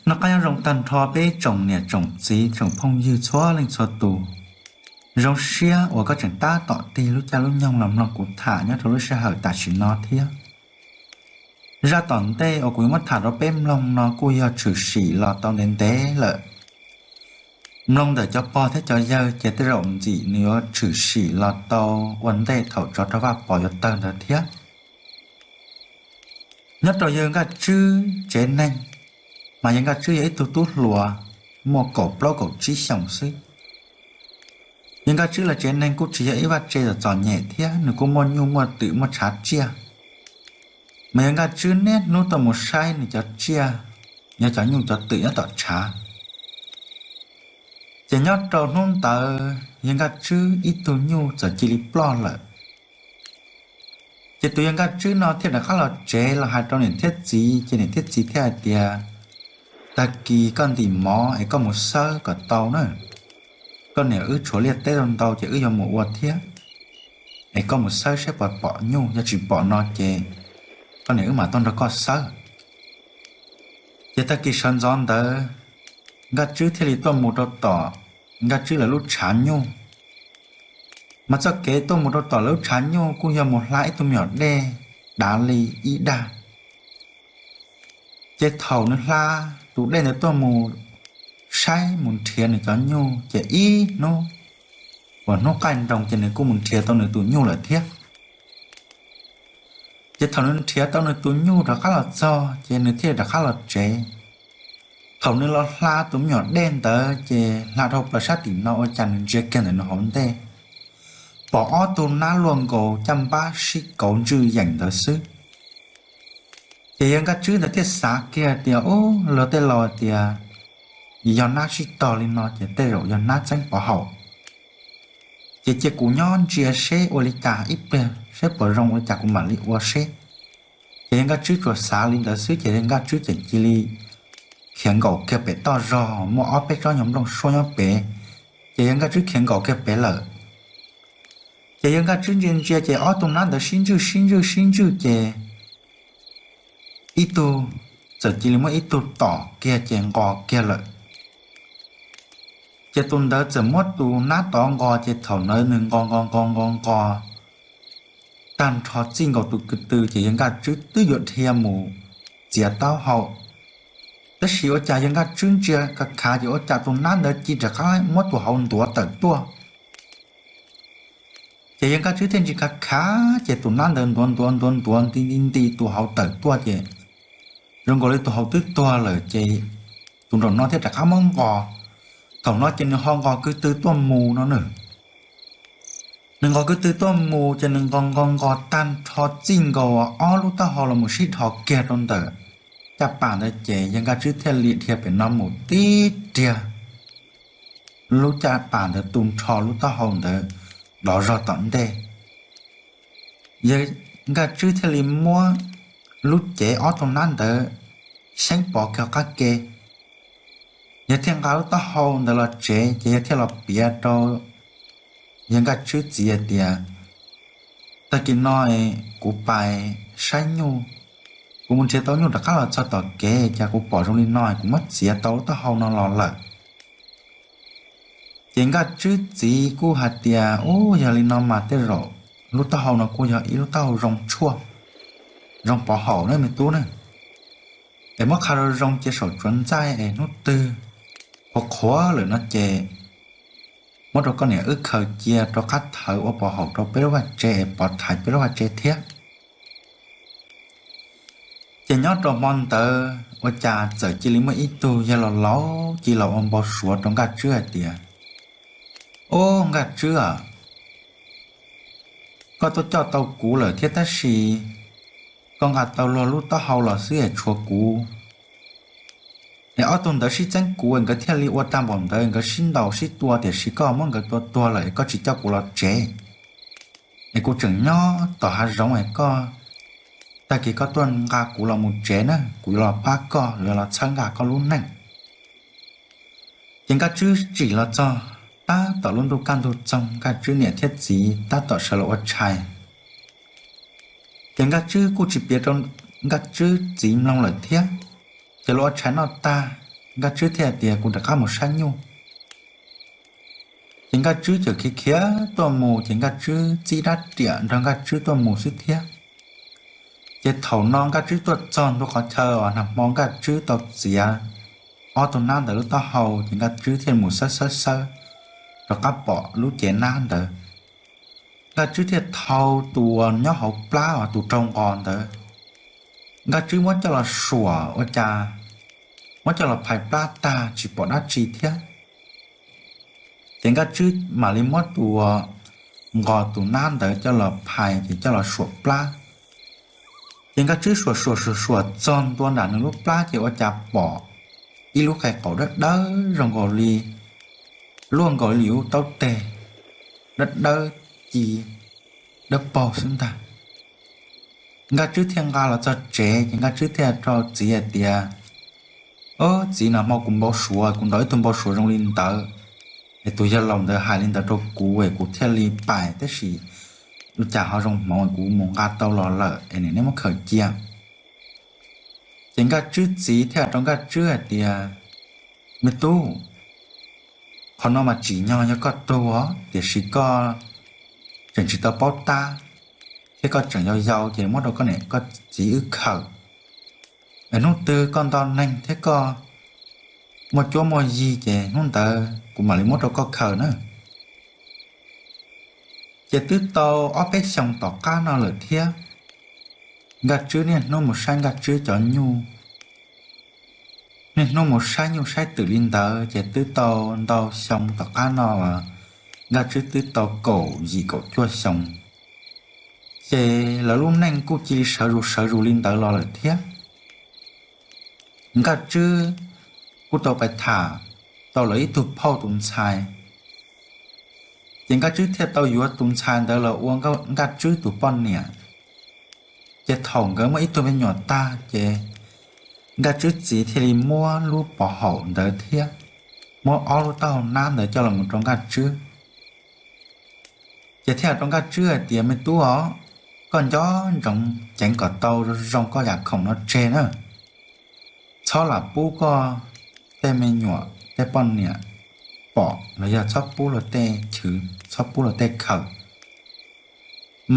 Noj qab nyob zoo tag nrho peb tsoom niam tsoom txiv tsoom phooj ywg txhua leej txhua tus. Zoo siab uas koj tseem tab tom tig lub caij lub nyoog los mloog kuv tham nyob rau lub sij hawm tam sim no thiab. Zaj tom ntej uas kuv yuav muab tham rau peb mloog no kuj yog tshwm sim los tau ntev ntev lawm. Mloog ntawm cov pog thiab cov yawg ces tej zaum ntxim nws yuav tshwm sim los tau ua ntej thaum tsov rog Vaj Pov yuav tawg ntawd thiab. Nyob rau yawg Nkaj Tswb tsev neeg, mas yawg Nkaj Tswb yog ib tug tub hluas muaj kaum plaub kaum tsib xyoos xwb. Yawg Nkaj Tswb lawv tsev neeg kuj tsis yog ib vaj tse txom txom nyem thiab, nws kuj muaj nyuj muaj twm muaj tshav tsiaj. Mas yawg Nkaj Tswb niaj hnub tuaj mus saib nws cov tsiaj, yog cov nyuj cov twm nyob tom tshav. Ces nyob rau hnub ntawd yawg Nkaj Tswb ib tug nyuj txawm cia li ploj lawm. Ces tus yawg Nkaj Tswb no thiaj rov qab los tsev los hais rau niam thiab txiv, ces niam thiab txiv thiaj hais tias, tag kis koj ntim mov es koj mus xawb kom tau na. Koj niam wb tshuav liaj teb tau ntau ces wb yuav mus ua thiab. Es koj mus xawb saib puas pom nyuj, yog tsis pom no ces koj niam wb mam tuaj nrog koj xawb. Ces tag kis sawv ntxov ntawd Nkaj Tswb thiaj li tuaj mus rau tom Nkaj Tswb lawv lub tshav nyuj. Mas txoj kev tuaj mus rau tom lawv lub tshav nyuj kuj yog mus hla ib tug me nyuam dej dav li ib dag. Ces thaum nws hla tus dej ntawd tuaj mus saib mus nrhiav nws cov nyuj ces ib hnub uas hnub qaij nroos ces nws kuj mus nrhiav tau nws tus nyuj lawm thiab. Ces thaum nws nrhiav tau nws tus nyuj rov qab los txog ces nws thiaj rov qab los tsev. Thaum nws los hla tus me nyuam dej ntawd ces hla dhau plaws sab tim no ua cas nws ntsia kiag ntawm nws hauv ntej, pom ob tug nab luaj nkaus caj npab sib kauv ntswj yeem ntawd xwb. Ces yawg Nkaj Tswb ntawd thiaj xav kiag tias, ub, luag tej laus tias yog nab sib tog li no ces tej zaum yog nab txeeb pov haum. Ces cia kuv nyob ntsia seb ua li cas ib pliag seb puas zoo ua li cas kuv mam li ua seb. Ces yawg Nkaj Tswb tsuas xav li ntawd xwb ces yawg Nkaj Tswb ces cia li khiav nkaum kiag pem toj zog muaj ob peb tsob nyuag nplooj suab nyob pem, ces yawg Nkaj Tswb khiav nkaum kiag pem lawm. Ces yawg Nkaj Tswb ntsia ntsia ces ob tug nab ntawd sib ntswj sib ntswj sib ntswj ces ib tug txawm cia li muab ib tug tom kiag ces nqos kiag lawm. Ces tus ntawd txawm muab tus nab tod nqos ces thaum ntawd nws nqos nqos nqos nqos nqos tag nrho txij nkaus tus ko tw ces yawg Nkaj Tswb twb yuav dhia mus txiav taub hau. Tab sis ua cas yawg Nkaj Tswb ntsia khav khav ces ua cas tus nab ntawd cia li rov qab muab tus hauv ntuav tawm tuaj. Ces yawg Nkaj Tswb thiaj ntsia khav khav ces tus nab ntawd ntuav ntuav ntuav ntuav nti nti nti tus hauv tawm tuaj ces zoo nkaus li tus hauv twb tuag lawm ces tus nraum no thiaj rov qab muab nqos. Thaum no ces nws ho nqos ko tw tuaj mus no nws. Nws nqos ko tw tuaj mus ces nws nqos nqos nqos tag nrho txij nkaus ob lub taub hau los mus sib dhos kiag rau ntawm caj pas ntawd ces yawg Nkaj Tswb thiaj li dhia pem no mus tib riag lub caj pas ntawd tu nrho lub taub hau ntawd dov zog tom ntej. Yawg Nkaj Tswb thiaj li muab lub cev ob tug nab ntawd xyeeb pov kiag qab ke. Yawg thiaj nqa lub taub hau ntawd los tsev ces yawg thiaj los piav rau yawg Nkaj Tswb txiv hais tias, tag kis no kuv pais saib nyuj, kuv mus nrhiav tau nyuj rov qab los txog tom kev ces kuv pom zoo li no kuv muab txiav tau lub taub hau no los lawm. Ces Nkaj Tswb txiv kuj hais tias, ub, yog li no mas tej zaum lub taub hau no kuj yog ib lub taub hau zoo tshuaj, zoo pov haum na me tub na. Es muab qha zoo zoo cia saum tsuav ntxaij es hnub twg qhuav qhuav lawm no ces muab rau koj niam wb khaws cia rau qab thawv ua pov haum rau peb lub vaj tse es pov thaiv peb lub vaj tse thiab. Ces nyob rau hmo ntawd ua cas txawm cia li muaj ib tug yawg laus laus cia li los ua npau suav rau Nkaj Tswb hais tias, ub, Nkaj Tswb a, koj tuaj coj tau kuv lawm thiab tab sis koj nqa tau luag lub taub hau los xwb es tshuav kuv. Es ob tug ntawd sib txeeb kuv es nkawd thiaj li ua tag npaum ntawd, nkawd sib ntaus sib tua tiam sis koj muab nkawd tua tuag lawm es koj tsis coj kuv los tsev. Es kuv tseem nyob tom hav zoov es koj, tag kis koj tuaj nqa kuv los mus tsev na, kuv yuav los pab koj, yuav los txhawb nqa koj lub neej. Ces Nkaj Tswb tsim los txog tab tom lub ntuj kaj ntug txoog, Nkaj Tswb niam thiab txiv tab tom sawv los ua tshais. Ces Nkaj Tswb kuj tsis piav rau Nkaj Tswb txiv mloog lawm thiab. Ces los ua tshais noj tag, Nkaj Tswb thiaj tias, Kuv rov qab mus saib nyuj. Ces Nkaj Tswb txawm khiav khiav tuaj mus, ces Nkaj Tswb txib rab riam nrog Nkaj Tswb tuaj mus xwb thiab. Ces thaum no Nkaj Tswb tuaj txog ntua qhov chaw uas nag hmo Nkaj Tswb tau txiav ob tug nab ntawd lub taub hau, ces Nkaj Tswb thiaj mus xawb xawb xawb, rov qab pom lub cev nab ntawd. Nkaj Tswb thiaj thau tus uas nyob hauv plab uas tus raug nqos ntawd, Nkaj Tswb muab coj los suam ua cas, muab coj los phais plab tag tsis pom dab tsi thiab. Ces Nkaj Tswb mam li muab tus uas nqos tus nab ntawd coj los phais, ces coj los suam plab. Ces Nkaj Tswb suam suam suam suam txog ntua nram nws lub plab, ces ua cas pom ib lub qe qaum dawb dawb zoo nkaus li, luaj nkaus li lub taub teg, dawb dawb ci, dawb paug xwb ntag. Nkaj Tswb thiaj nqa los txog tsev, ces Nkaj Tswb thiaj rau txiv hais tias, Ob, txiv, nag hmo kuv npau suav, kuv ntaus ib tug npau suav zoo li ntawd, es tus yawg laus ntawd hais li ntawd rau kuv es kuv thiaj li pais, tab sis ua cas ho zoo hmoov, kuv mus nqa tau los lawm es nim nej muab khaws cia. Ces Nkaj Tswb txiv thiaj hais rau Nkaj Tswb hais tias, Me tub, qhov no mas tsim nyog yog koj tug os, tiam sis koj tseem tsis tau paub tab, thiab koj tseem yau yau, ces muab rau koj niam koj txiv wb khaws. Es hnub twg koj nto neeg thiab koj muaj cuab muaj yig, ces hnub ntawd kuv mam li muab rau koj khaws na. Ces twb tau ob peb xyoos tom qab no lawm thiab, Nkaj Tswb niaj hnub mus saib Nkaj Tswb cov nyuj, niaj hnub mus saib nyuj saib twm li ntawd, ces twb tau ntau xyoo tom qab no, Nkaj Tswb twb tau kaum yim kaum cuaj xyoo. Ces lawv lub neej kuj cia li sawv zus sawv zus li ntawd los lawm thiab. Nkaj Tswb kuj tau pais tham tau lawv ib tug phauj tus ntxhais, ces Nkaj Tswb thiaj tau yuav tus ntxhais ntawd los ua Nkaj Tswb tus poj niam. Ces thaum nkawd muaj ib tug me nyuam tag, ces Nkaj Tswb txiv thiaj li muab lub pov haum ntawd thiab muab ob lub taub hau nab ntawd coj los mus rau Nkaj Tswb. Ces thiaj hais rau Nkaj Tswb hais tias, Me tub os, koj nco ntsoov ceev kom tau zoo koj yam khoom no tseg na. Txhob lam pub koj tej me nyuam tej poj niam pom los yog txhob pub luag tej chwv, txhob pub luag tej khaws.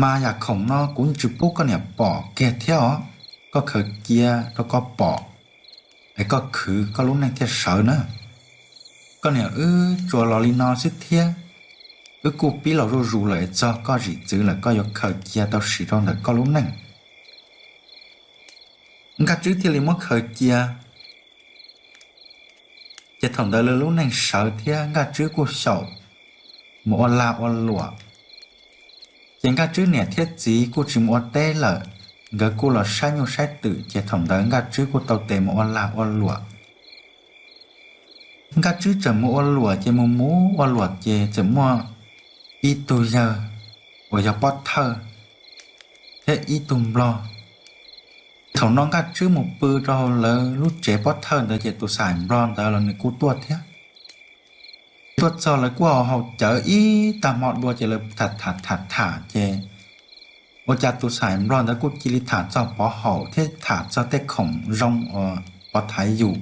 Mas yam khoom no kuv tsis pub koj niam pom kiag thiab os, koj khaws cia rau koj pom es koj khwv koj lub neej thiaj sawv na. Koj niam wb tsuas los li no xwb thiab, wb kuj pib laus zuj zus lawm, txog koj zim txwv lawm koj yuav khaws cia tau siv rau ntawm koj lub neej. Nkaj Tswb thiaj li muab khaws cia. Ces thaum ntawd lawv lub neej sawv thiab Nkaj Tswb kuj xyaum mus ua lag ua luam. Ces Nkaj Tswb niam thiab txiv kuj tsis mus ua teb lawm, nkawd kuj los saib nyuj saib twm, ces thaum ntawd Nkaj Tswb kuj tau tes mus ua lag ua luam. Nkaj Tswb txawm mus ua luam, ces mus mus ua luam ces txawm muaj ib tug yawg uas yog pob thawj thiab ib tug nplog. Thaum no Nkaj Tswb mus pw rau lawv lub tsev pob thawj ntawd, ces tus xaim nplog ntawd los nws kuj tuaj thiab. Tuaj txog lawv kuj haus haus cawv ib tag hmo dua, ces lawv tham tham tham tham, ces ua cas tus xaim nplog ntawd kuj cia li tham txog pov haum thiab tham txog tej khoom zoo uas pov thaiv yus.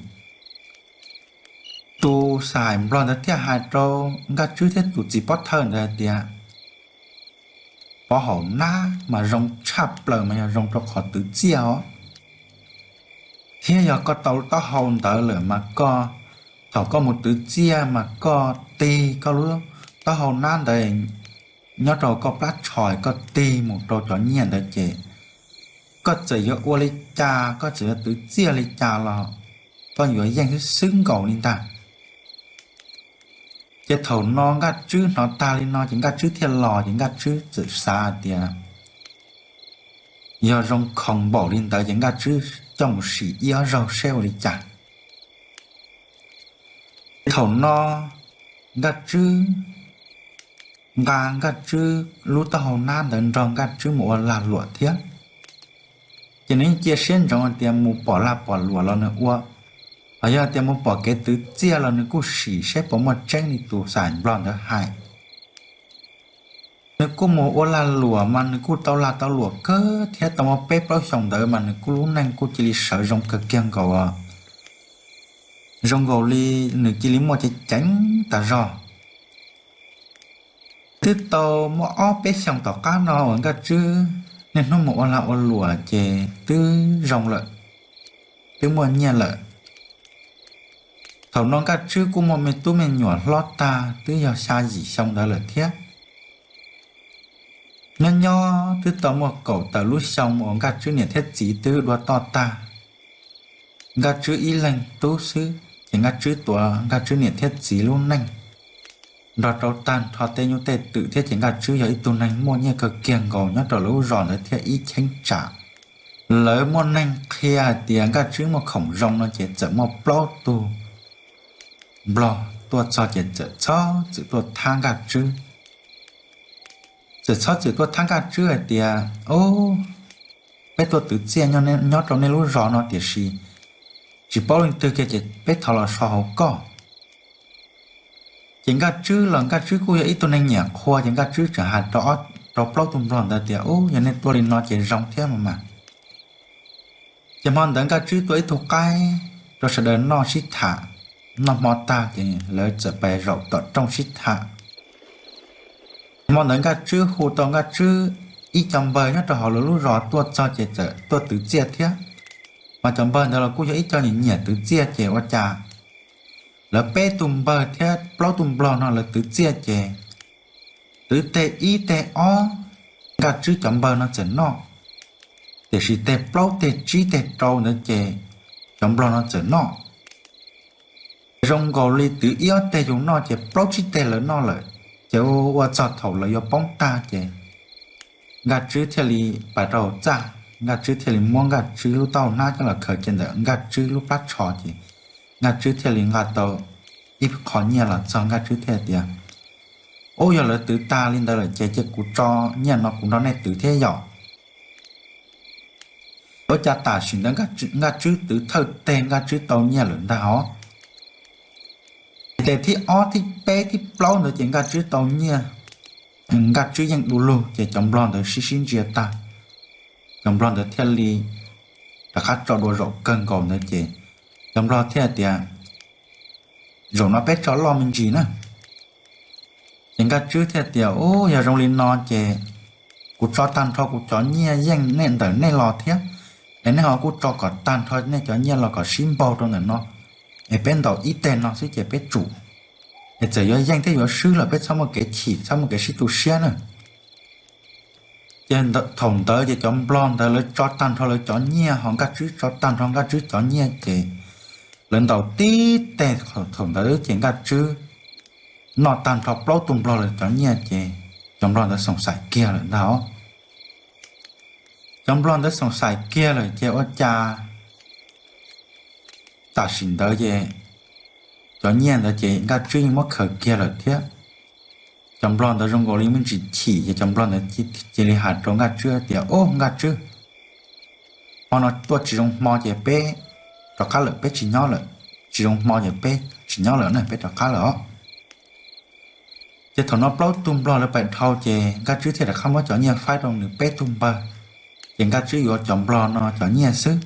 Tus xaim nplog ntawd thiaj hais rau Nkaj Tswb thiab tus txiv pob thawj ntawd hais tias, Pov haum nab mas zoo tshaj plaws mas yog zoo rau qhov twv txiaj os. Thiab yog koj tau taub hau ntawd lawm mas koj, thaum koj mus twv txiaj mas koj tig koj lub taub hau nab ntawd nyob rau koj plab tsho, koj tig mus rau cov nyiaj ntawd ces koj txawm yuav ua li cas, koj txawm yuav twv txiaj li cas los koj yuav yeej xwb xwb nkaus li ntag. Ces thaum no Nkaj Tswb hnov tag li no ces Nkaj Tswb thiaj los, ces Nkaj Tswb txawm xav tias yog zoo khoom npaum li ntawd ces Nkaj Tswb coj mus sim ib ob zaug seb ua li cas. Thaum no Nkaj Tswb nqa Nkaj Tswb lub taub hau nab ntawd nrog Nkaj Tswb mus ua lag luam thiab. Ces nws yeej cia siab ntsoov hais tias mus pom lag pom luam los nws ua, los yog tias mus pom kev twv txiaj los nws kuj sim seb puas muaj tseeb li tus xaim nplog ntawd hais. Nws kuj mus ua lag luam mas nws kuj tau lag tau luam kawg thiab, tau muaj peb plaub xyoos ntawd mas nws kuj lub neej kuj cia li sawv zoo kawg kiag nkaus. Zoo nkaus li nws cia li muaj ceev ceev tas zog. Twb tau muaj ob peb xyoos tom qab no uas Nkaj Tswb niaj hnub mus ua lag ua luam ces twb zoo lawm, twb muaj nyiaj lawm. Thaum no Nkaj Tswb kuj muaj me tub me nyuam hlob tag twb yog xya yim xyoo ntawd lawm thiab. Nyob nyob twb tau muaj kaum tawm lub xyoo uas Nkaj Tswb niam thiab txiv twb dua toj tag, Nkaj Tswb ib leeg tub xwb ces Nkaj Tswb tuav Nkaj Tswb niam thiab txiv lub neej nrog rau tag nrho tej nyuj tej twm thiab ces Nkaj Tswb yog ib tug neeg muaj nyiaj kawg kiag nkaus nyob rau lawv lub zos ntawd thiab ib cheeb tsam. Lawv muaj neeg qhia hais tias Nkaj Tswb muaj khoom zoo no ces txawm muaj plaub tug nplog tuaj txog ces txawm txhob txwm tuaj thab Nkaj Tswb. Txawm txhob txwm tuaj thab Nkaj Tswb hais tias, Ub, peb tuaj twv txiaj nyob rau nej lub zos no tiam sis tsis paub leej twg kiag ces peb thov los so hauv koj. Ces Nkaj Tswb los Nkaj Tswb kuj yog ib tug neeg nyiam qhua ces Nkaj Tswb tseem hais rau plaub tug nplog ntawd tias, Ub, yog nej tuaj li no ces zoo thiab mas mas. Ces hmo ntawd Nkaj Tswb tua ib tug qaib rau sawv daws noj sib tham, noj hmo tag ces lawv txawm pais zaum tom rooj sib tham. Hmo ntawd Nkaj Tswb hu tau Nkaj Tswb ib co npawg nyob rau hauv lawv lub zos tuaj txog ces txawm tuaj twv txiaj thiab. Mas cov npawg ntawd los kuj yog ib co nyiam nyiam twv txiaj ces ua cas lawv peb tug npawg thiab plaub tug nplog no lawv twv txiaj ces twv teg ib teg ob, Nkaj Tswb cov npawg no txawm noj, tiam sis teg plaub teg tsib teg rau ntawd ces cov nplog no txawm noj. Zoo nkaus li twv ib ob teg yus noj ces plaub tsib teg lawv noj lawm, ces ua txog thaum lawv yuav poob tag ces Nkaj Tswb thiaj li pais rau hauv txaj, Nkaj Tswb thiaj li muab Nkaj Tswb lub taub hau hnab coj los khaws kiag ntawm Nkaj Tswb lub plab tsho ces Nkaj Tswb thiaj li nqa tau ib qho nyiaj los txog Nkaj Tswb thiaj tias, Ub, yog lawv twv tag li ntawd lawm ces cia kuv tso nyiaj no kuv nrog nej twv thiab yom. Ua cas tam sim ntawd Nkaj Tswb twv thawj teg Nkaj Tswb tau nyiaj lawm ntag os. Ces tes thib ob thib peb thib plaub ntawd ces Nkaj Tswb tau nyiaj, Nkaj Tswb yeej du lug ces cov nplog ntawd sib sib ntsia tag, cov nplog ntawd thiaj li rov qab tso dua zaum kawg nkaus ntawd ces cov nplog thiaj tias, Zaum no peb tso loj me ntsis na. Ces Nkaj Tswb thiaj tias, Ub, yog zoo li no ces kuv tso tag nrho kuv cov nyiaj yeej ntawm nej los thiab, es nej ho kuj tso kom tag nrho nej cov nyiaj los kom sib npaug rau ntawm no, es peb ntaus ib teg no xwb ces peb tsum, es txawm yuav yeej thiab yuav swb los peb txhob muaj kev chim txhob muaj kev sib tu siab na. Ces thaum ntawd ces cov nplog ntawd lawv tso tag nrho lawv cov nyiaj ho Nkaj Tswb tso tag nrho Nkaj Tswb cov nyiaj ces lawv ntaus tib teg. Thaum ntawd ces Nkaj Tswb noj tag nrho plaub tug nplog lawv cov nyiaj ces cov nplog ntawd xoom xaim kiag lawm ntag os. Cov nplog ntawd xoom xaim kiag lawm ces ua cas tam sim ntawd ces cov nyiaj ntawd ces Nkaj Tswb yeej muab khaws kiag lawm thiab. Cov nplog ntawd zoo nkaus li muaj ntsis chim ces cov nplog ntawd cia li hais rau Nkaj Tswb tias, Ub, Nkaj Tswb, hmo no tuaj tsis zoo hmo ces peb rov qab lawm, peb tsis nyob lawm, tsis zoo hmo ces peb tsis nyob lawm na, peb rov qab lawm os. Ces thaum no plaub tug nplog lawv pais dhau ces Nkaj Tswb thiaj rov qab muab cov nyiaj faib rau nws peb tug npawg, ces Nkaj Tswb yuav cov nplog no cov nyiaj xwb.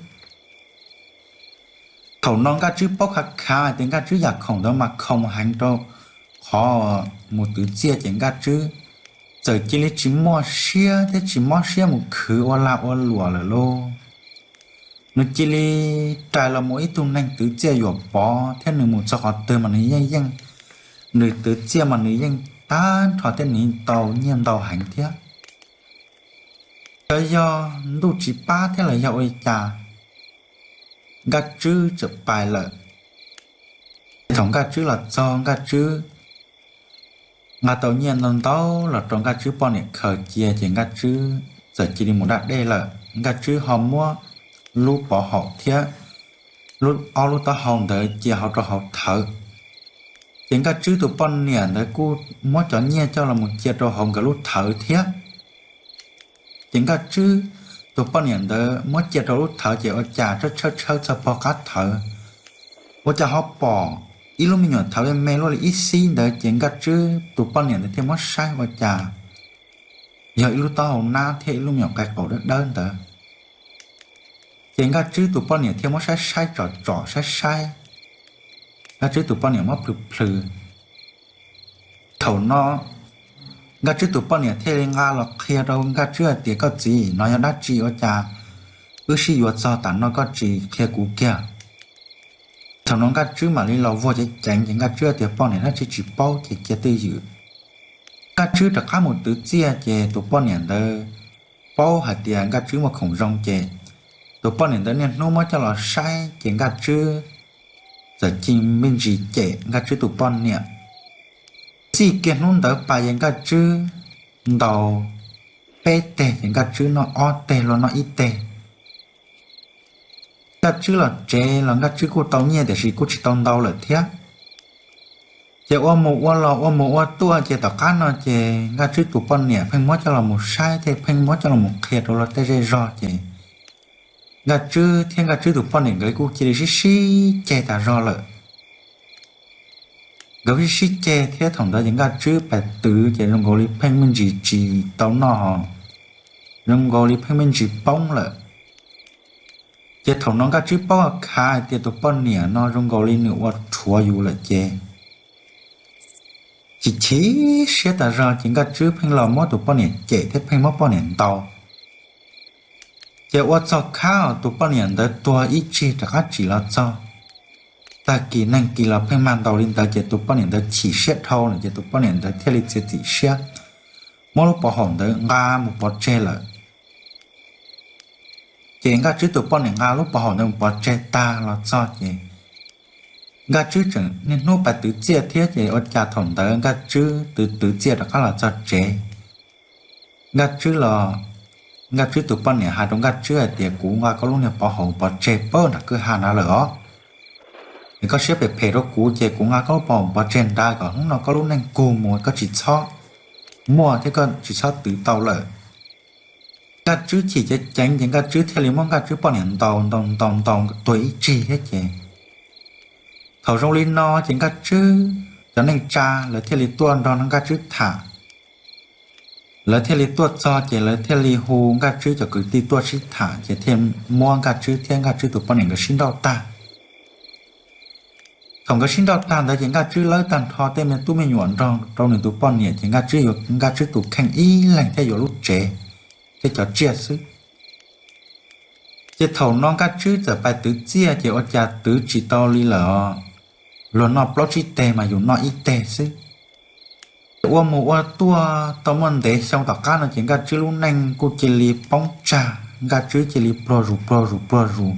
Thaum no Nkaj Tswb paub khav khav tias Nkaj Tswb yam khoom ntawd mas khoom heev rau qhov mus twv txiaj ces Nkaj Tswb txawm cia li tsis muaj siab thiab tsis mob siab mus khwv ua lag ua luam lawm lauj. Nws cia li rais los mus ib tug neeg twv txiaj yuam pov thiab nws mus txog qhov twg mas nws yeej yeej, nws twv txiaj mas nws yeej tag nrho thiab nws yeej tau nyiaj ntau heev thiab. Xyov yog ntuj tsis pab thiab los yog ua li cas, Nkaj Tswb txawm pais lawm. Thaum Nkaj Tswb los txog Nkaj Tswb nqa tau nyiaj ntau ntau los rau Nkaj Tswb poj niam khaws cia ces Nkaj Tswb txawm cia li mus da dej lawm. Nkaj Tswb ho muab lub pov haum thiab ob lub taub hau ntawd cia hauv rau hauv thawv. Ces Nkaj Tswb tus poj niam ntawd kuj muab cov nyiaj coj los mus cia rau hauv nkawd lub thawv thiab. Ces Nkaj Tswb tus poj niam ntawd muab cia rau lub thawv ces ua cas tshawb tshawb tshawb txog pog qab thawv, ua cas ho pom ib lub me nyuam thawv me me luaj li ib xib ntawd ces Nkaj Tswb tus poj niam ntawd thiaj muab saib ua cas yog ib lub taub hau nab thiab ib lub me nyuam qe qaum dawb dawb ntawd. Ces Nkaj Tswb tus poj niam thiaj muab saib saib tsom tsom saib saib, Nkaj Tswb tus poj niam muab plhws plhws. Thaum no Nkaj Tswb tus poj niam thiaj li nqa los qhia rau Nkaj Tswb hais tias, koj txiv, no yog dab tsi ua cas wb sib yuav txog tam no koj tsis qhia kuv kiag? Thaum no Nkaj Tswb mam li los vuag ceev ceev ces Nkaj Tswb tias, poj niam, dab tsi tsis paub ces cia twj ywm. Nkaj Tswb rov qab mus twv txiaj ces tus poj niam ntawd paub hais tias Nkaj Tswb muaj khoom zoo ces tus poj niam ntawd niaj hnub muab coj los saib ces Nkaj Tswb txawm cia me ntsis cem Nkaj Tswb tus poj niam. Txij kiag hnub ntawd pas ces Nkaj Tswb ntaus peb teg ces Nkaj Tswb noj ob teg luag noj ib teg. Nkaj Tswb los tsev los Nkaj Tswb kuj tau nyiaj tiam sis kuj tsis tau ntau lawm thiab. Ces ua mus ua los ua mus ua tuaj ces tom qab no ces Nkaj Tswb tus poj niam pheej muab coj los mus saib thiab pheej muab coj los mus qhia rau luag tej zej zog ces Nkaj Tswb thiab Nkaj Tswb tus poj niam nkawd kuj cia li sib sib ceg tas zog lawm. Nkawd sib sib ceg thiab thaum ntawd ces Nkaj Tswb pais twv ces zoo nkaus li pheej me ntsis tsis tau noj, zoo nkaus li pheej me ntsis poob lawm. Ces thaum no Nkaj Tswb paub khav hais tias tus poj niam no zoo nkaus li nws ua rhuav yus lawm ces chim chim siab tas zog ces Nkaj Tswb pheej los muab tus poj niam cem thiab pheej muab poj niam ntaus. Ces ua txog khab tus poj niam ntawd tuag ib tsig rov qab tsim los txog. Tag kis neeg kis los pheej mag ntaus li ntawd ces tus poj niam ntawd chim siab dhau lawm ces tus poj niam ntawd thiaj li txiav txim siab muab lub pov haum ntawd nqa mus pov tseg lawm. Ces Nkaj Tswb tus poj niam nqa lub pov haum ntawd mus pov tseg tag los txog ces Nkaj Tswb tseem niaj hnub pais twv txiaj thiab ces ua cas thaum ntawd Nkaj Tswb twv twv txiaj rov qab los txog tsev. Nkaj Tswb los, Nkaj Tswb tus poj niam hais rau Nkaj Tswb hais tias, kuv nqa koj lub niag pov haum pov tseg pab nram kwj ha nrad lawm os. Es koj siab phem phem rau kuv ces kuv nqa koj lub pov haum pov tseg nrad kom hnub no koj lub neej kug mus koj tsis txhob muaj thiab koj tsis txhob twv tau lawm. Nkaj Tswb chim ceev ceev ces Nkaj Tswb thiaj li muab Nkaj Tswb poj niam ntaus ntaus ntaus ntaus tuag ib tsig thiab ces thaum zoo li no ces Nkaj Tswb cov neej tsa lawv thiaj li tuaj nrog Nkaj Tswb tham. Lawv thiaj li tuaj txog ces lawv thiaj li hu Nkaj Tswb cov kwv tij tuaj sib tham ces thiaj muab Nkaj Tswb thiab Nkaj Tswb tus poj niam nkawd sib nrauj tag. Thaum nkawd sib nrauj tag ntawd ces Nkaj Tswb lawb tag nrho tej me tub me nyuam nrog rau nws tus poj niam ces Nkaj Tswb yuav Nkaj Tswb tus kheej ib leeg thiab yuav lub tsev thiab cov tsiaj xwb. Ces thaum no Nkaj Tswb txawm pais twv txiaj ces ua cas twv tsis tau li lawm, luag noj plaub tsib teg mas yus noj ib teg xwb. Ces ua mus ua tuaj tau muaj ntev xyoo tom qab no ces Nkaj Tswb lub neej kuj cia li poob tsag, Nkaj Tswb cia li pluag zus pluag zus pluag zus.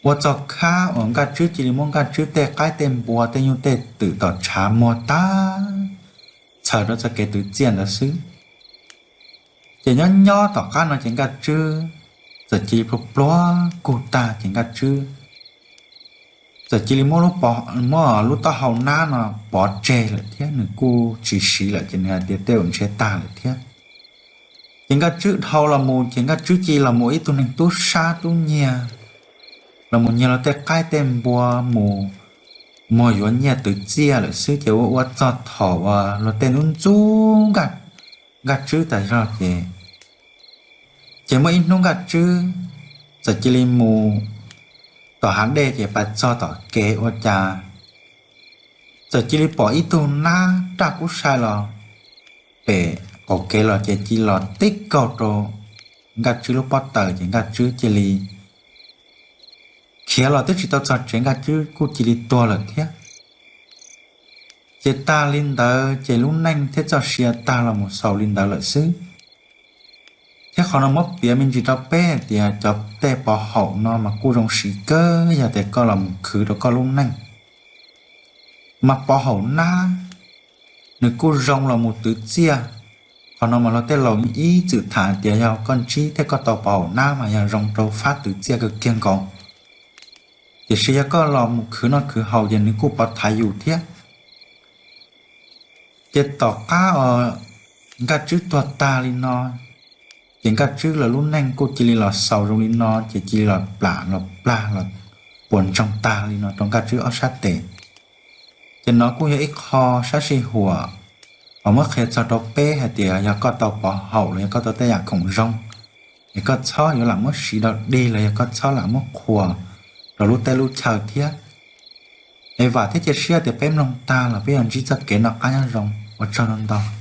Ua txog khab uas Nkaj Tswb cia li muab Nkaj Tswb tej qaib tej npua tej nyuj tej twm tom tshav muag tag, txhawm rau txoj kev twv txiaj ntawd xwb. Ces nyob nyob tom qab no ces Nkaj Tswb txawm cia li pluag pluag kug tag ces Nkaj Tswb txawm cia li muab lub taub hau nab no pov tseg lawm thiab nws kuj tsis siv lawm ces nws hais tias tej zaum ntshe tag lawm thiab. Ces Nkaj Tswb dhau los mus ces Nkaj Tswb cia li los mus ib tug neeg tub sab tub nyiag, los mus nyiag luag tej qaib tej npua mus muag yuav nyiaj twv txiaj lawm xwb ces ua ua txog thaum uas luag tej ntxub ntxub Nkaj Tswb tas zog ces, ces muaj ib hnub Nkaj Tswb txawm cia li mus tom hav dej ces pais txog tom kev ua cas txawm cia li pom ib tug nab raj kub sai los pem qaum kev los ces cia li los tib kaug rau Nkaj Tswb lub pob taws ces Nkaj Tswb cia li khiav los twb tsis tau txog tsev Nkaj Tswb kuj cia li tuag lawm thiab. Ces tag li ntawd ces lub neej thiab txoj sia tag los mus xaus li ntawd lawm xwb. Thiab qhov no muab piav me ntsis rau peb hais tias cov tej pov haum no mas kuj zoo siv kawg yog tias koj los mus khwv rau koj lub neej. Mas pov haum nab nws kuj zoo los mus twv txiaj. Qhov no mas luag tej laus ib txwm tham tias yog koj ntsib thiab koj tau pov haum nab mas yog zoo rau fab twv txiaj kawg kiag nkaus. Tiam sis yog koj los mus khwv noj khwv haus ces nws kuj pov thaiv yus thiab. Ces tom qab uas Nkaj Tswb tuag tag li no, ces Nkaj Tswb lawv lub neej kuj cia li los xaus zoo li no ces cia li los plam los plag los puas ntsoog tag li no rau Nkaj Tswb ob sab tes. Ces no kuj yog ib qho sab sij huam uas muab qhia txog rau peb hais tias yog koj tau pov haum los yog koj tau tej yam khoom zoo, es koj txhob yuav lam muab siv dog dig los yog koj txhob lam muab qhuas rau lub teb lub chaw thiab. Es vam thiab cia siab tias peb mloog tag los peb yuav ntsib txoj kev noj qab nyob zoo. Ua tsaug ntau.